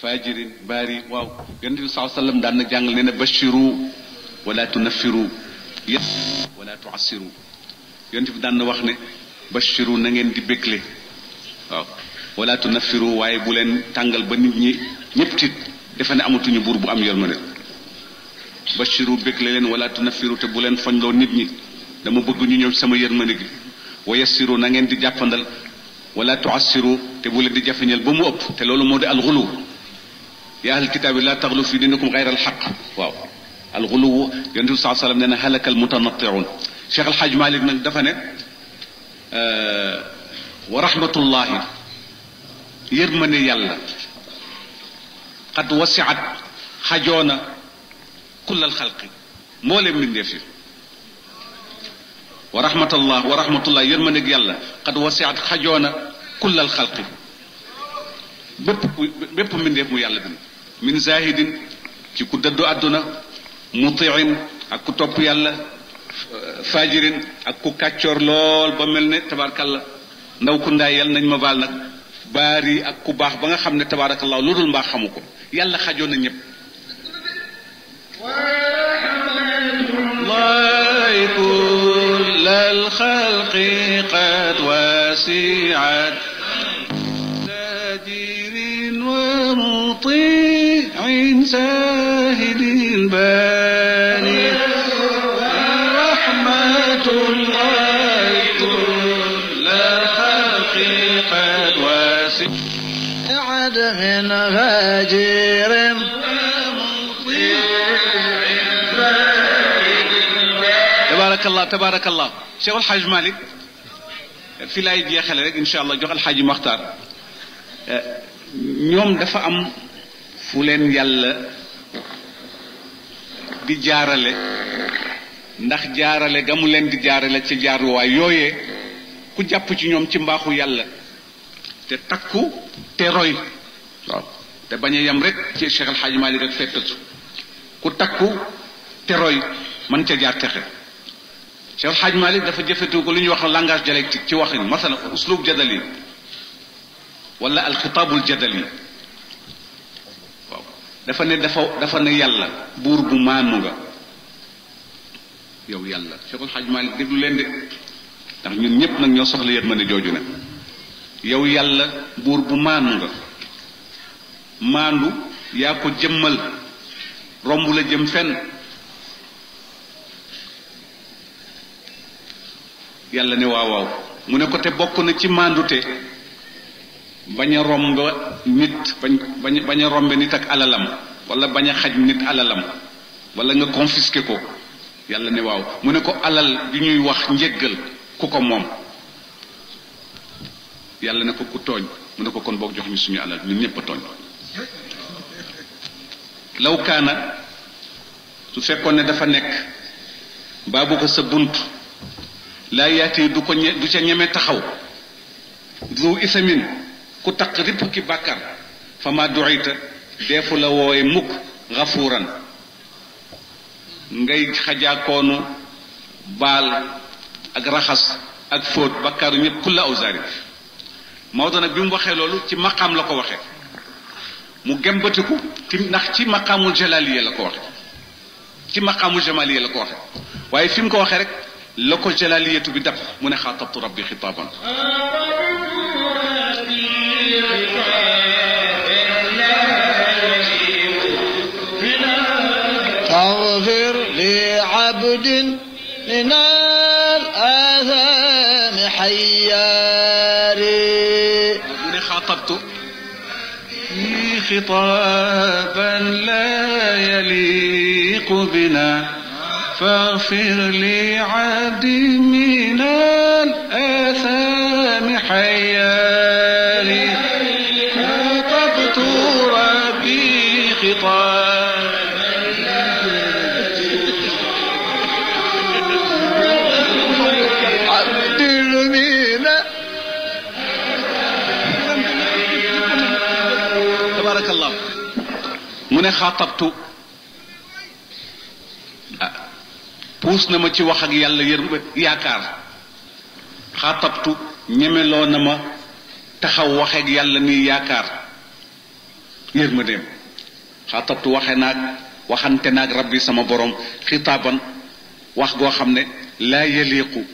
fajirin baari waaw yonent bi sallallahu alayhi wasallam daan na jàngal nee na bashiru wala tunaffiru wala tuassiru yonent bi daan na wax ne bashiru na ngeen di bégle waaw wala tunaffiru waaye bu leen tàngal ba nit ñi ñëpp tiit defe ne amatuñu buur bu am yërmande bashiru bégle leen wala tunaffiru te bu leen foñloo nit ñi dama bëgg ñu ñëw sama yërmande gi wa yassiru na ngeen di jàppandal wala tuassiru te bu leen di jafeñal ba mu ëpp te loolu moo di alxulu ya ahlal kitaabi la taxlu fi dinikum gayra alxaq waaw alxulu yonent bi saa sallam nee na halaka almutanattiun Cheikh El Hadj Malick nag dafa ne wa rahmatullahi yërmande yàlla qad wasiat xajoona kullal xalqi mbooleem mbindeef yi wa rahmatullah yërmandeeg yàlla qad wasiat xajoona kullal xalqi bépp mbindeef mu yàlla bind min zahidin ci ku dëddu àdduna mutiin ak ku topp yàlla fajirin ak ku kàccoor lool ba mel ne tabaarakallah ndaw ku ndaay yàlla nañ ma baal nag baari ak ku baax ba nga xam ne tabaarakallah lu dul mbaax xamu ko yàlla xajoon na ñëpp الخلق قد وسعت زاجر ومطيع زاهد باني رحمة الله كل الخلق قد وسعت من هاجر tabarakallah Cheikh El Hadj Malick fi laay jeexale rek incha allah jox El Hadj Maxtaar ñoom dafa am fu leen yàlla di jaarale ndax jaarale ga mu leen di jaarale ci jaaruwaay yooyee ku jàpp ci ñoom ci mbaaxu yàlla te takku te roy waaw te bañ a yem rek ci Cheikh El Hadj Malick rek fettatu ku takku te roy mën ca jaar texe Cheikh El Hadj Malick dafa jëfetu ko lu ñuy wax langage dialectique ci waxin masalan uslub jadali wala alxitaabul jadali waaw dafa ne yàlla buur bu maanu nga yow yàlla Cheikh El Hadj Malick déglu leen de ndax ñun ñëpp nag ñoo soxla yërmande jooju ne yow yàlla buur bu maanu nga maandu yaa ko jëmmal romb la jëm fenn yàlla ne waaw waaw mu ne ko te bokk na ci maandute bañ a romb nit bañ a rombe nit ak alalam wala bañ a xaj nit alalam wala nga confisqué ko yàlla ne waaw mu ne ko alal bi ñuy wax njéggal ku ko moom yàlla ne ko ku tooñ mu ne ko kon boog jox ñu suñu alal ñun ñëpp a tooñ law kaana su fekkoon ne dafa nekk baabu ko sa bunt laa yaati du ca ñeme taxaw du isamin ku taq ripp ki bàkkar fa ma duxita deefu la wooye mukk xafuuran ngay xajaakoonu baal ak raxas ak fóot bàkkaaru ñëpp kulla awsaari Maodo nag bi mu waxee loolu ci maqaam la ko waxee mu gembatiku ndax ci maqaamul jalaliya la ko waxe ci maqaamul jamaliya la ko waxe waaye fi mu ko waxee rek la ko jalaliyatu bi dab mu ne xaatabtu rabbi xitaaban taghfir li abdin min al-athami hayyari mu ne xaatabtu خطابا لا يليق بنا فاغفر لعبد من الآثام حياري خطبت ربي خطابا عبد المينا تبارك الله من خاطبت puus na ma ci wax ak yàlla yaakaar xaatabtu ñemeloo na ma taxaw wax ak yàlla nii yaakaar yërmandeem xaatabtu waxante naag rabbi sama borom xitaaban wax goo xam ne laa yaliqu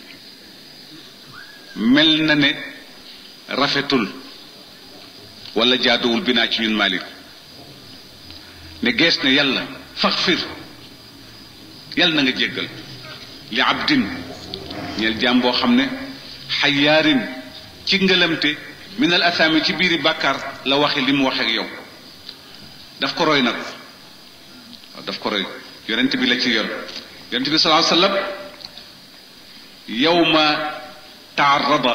mel na ne rafetul wala jaaduwul binaa ci ñun Malik ne gees ne yàlla faxfir yàlla na nga jéggal li abdin ñeel jaam boo xam ne xayaarin ci ngëlamte min al athami ci biiri bàkkaar la waxe li mu waxe ak yow daf ko roy nag waaw daf ko roy yonent bi la ci yor yonent bi sallallahu alayhi wa sallam yawma taarrada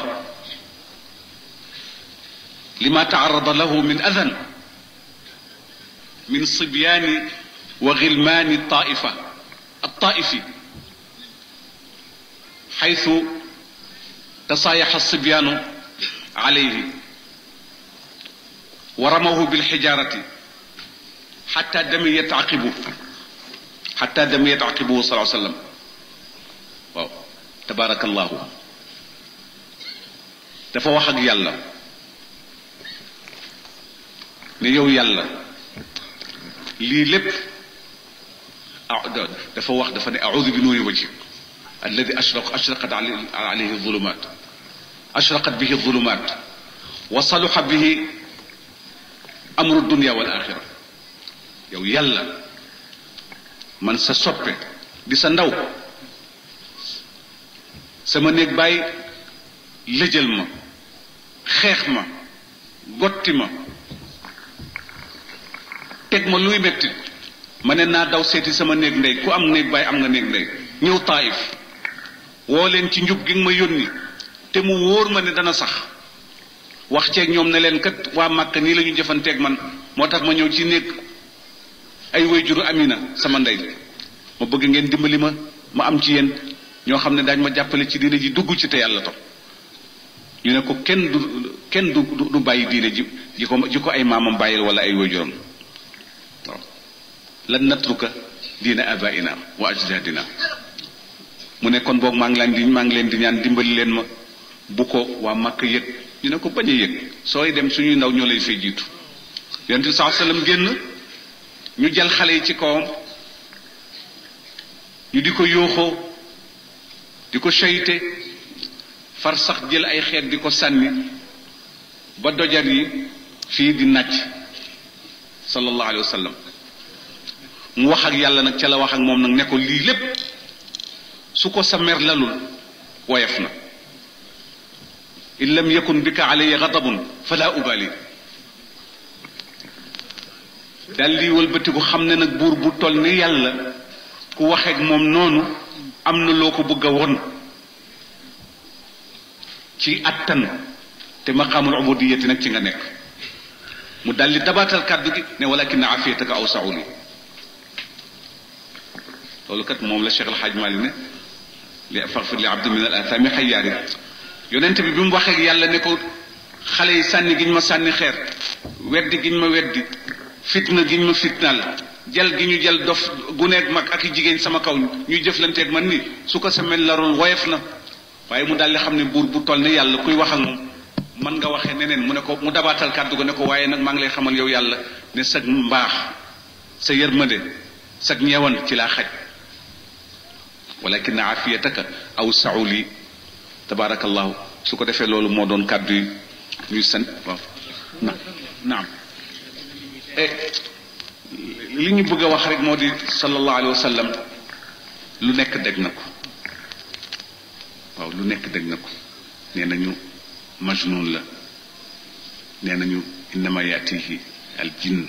lima taarrada lahu min adan min sibyaani wa gilmaani taifa الطائفي حيث تصايح الصبيان عليه ورموه بالحجارة حتى دم يتعقبه صلى الله عليه وسلم واو تبارك الله dafa wax ak yàlla ne yow yàlla lii lépp dafa wax dafa ne a'udhu bi nuuri wajhik alladi ashraqat alayhi dhulumat ashraqat bihi dhulumat wa saluha bihi amru dunya wal axira yow yàlla man sa soppe di sa ndaw sama néeg bàyyi lëjal ma xeex ma gotti ma teg ma luy metti ma ne naa daw seeti sama néeg ndey ku am néeg bàyyi am nga néeg ndey ñëw Taayif woo leen ci njub gi nga ma yónni te mu wóor ma ne dana sax wax ceeg ñoom ne leen kat waa Màkka nii la ñu jëfanteeg man moo tax ma ñëw ci néeg ay wayjuru Amina sama ndey ma bëgg ngeen dimbali ma am ci yéen ñoo xam ne daañ ma jàppale ci diine ji dugg ci te yàlla tax ñu ne ko kenn du bàyyi diine ji ko ay maamam bàyyil wala ay wayjuram waaw lan natruka diina abaina wa ajdadina mu ne kon boog maa ngi leen di ñaan dimbali leen ma bu ko waa Màkka yëg ñu ne ko bañ a yëg sooy dem suñuy ndaw ñoo lay fay jiitu yonent bi sallallahu alayhi wasallam génn ñu jël xale yi ci kawam ñu di ko yóoxoo di ko seyte far sax jël ay xeet di ko sànni ba dojar yi fii di nàcc sallallahu alayhi wa sallam mu wax ak yàlla nag ca la wax ak moom nag ne ko lii lépp su ko sa mer lalul woyof na in lam yakun bika alayya ghadabun fala ubali dal di wëlbatiku xam ne nag buur bu toll ni yàlla ku waxeek moom noonu am na loo ko bëgg a won ci attan te maqaamul ubudiyati nag ci nga nekk mu daldi dabaatal kàddu gi ne walakin afiyataka awsa'u li loolu kat moom la Cheikh El Hadj Malick ne li faghfir li abdi min al athami xayyaari yonent bi mu waxee ak yàlla ne ko xale yi sànni giñ ma sànni xeer weddi giñ ma weddi fitna giñ ma fitnaal jël gi ñu jël dof guneeg mag ak i jigéen sama kaw ñuy jëflanteeg man ni su ko sa mel larul woyof na waaye mu daldi xam ne buur bu toll ne yàlla kuy wax ak moom man nga waxee neneen mu ne ko mu dabaatal kàddu ko ne ko waaye nag maa ngi lay xamal yow yàlla ne sag mbaax sa yërmande sag ñeewan ci laa xaj walakin afiyataka awsa'u li tabarakallahu su ko defee loolu moo doon kàddu yi ñuy sant waaw naam li ñu bëgg a wax rek moo di sallallahu alayhi wa sallam lu nekk dégg na ko waaw lu nekk dégg na ko nee nañu majnun la nee nañu innama yatihi al jinn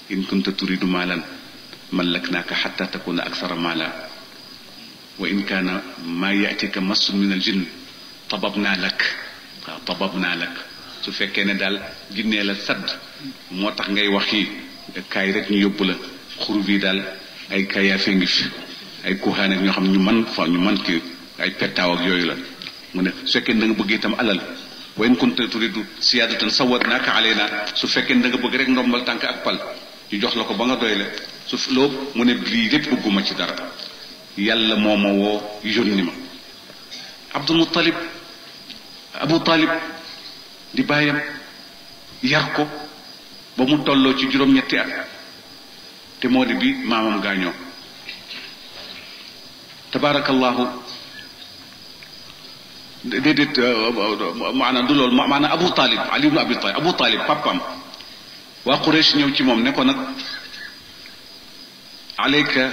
in kunta turidu maalan mallaknaaka xatta takuna akthara maala wa in kaana maa yatika massun min al jinn tababnaa lak waaw tababnaa lak su fekkee ne daal jinnee la sadd moo tax ngay wax yi kaay rek ñu yóbbu la xuru bi daal ay kayaafe ngi fi ay kuhaan ak ñoo xam ñu man ki ay pettaaw ak yooyu la mu ne su fekkee da nga bëgg itam alal wa in kunta turidu siyaadatan sawwadnaaka alayna su fekkee da nga bëgg rek ndombal tànk ak pal ñu jox la ko ba nga doy la su loo mu ne lii lépp bëgguma ci dara yàlla moo ma woo yónni ma Abu Talib di bàyyam yar ko ba mu tolloo ci juróom-ñetti at te moo di bi maamam gaañoo tabaarakallahu déedéet maanaam du loolu maanaam Abu Talib Ali ibn Abi Talib Abu Talib papam waa Quraysh ñëw ci moom ne ko nag alayka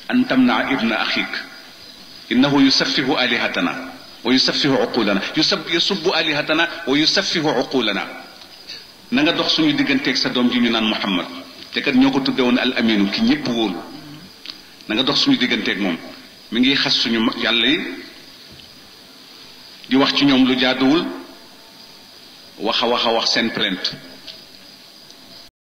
an tamnaa ibna axik innahu yusaffihu alihatana wa yusaffihu uqulana yusubbu alihatana wa yusaffihu uqulana na nga dox suñu digganteeg sa doom ji ñu naan Muhammad te kat ñoo ko tudde woon al aminu ki ñépp wóolu na nga dox suñu digganteeg moom mi ngi xas suñu yàlla yi di wax ci ñoom lu jaaduwul wax seen plainte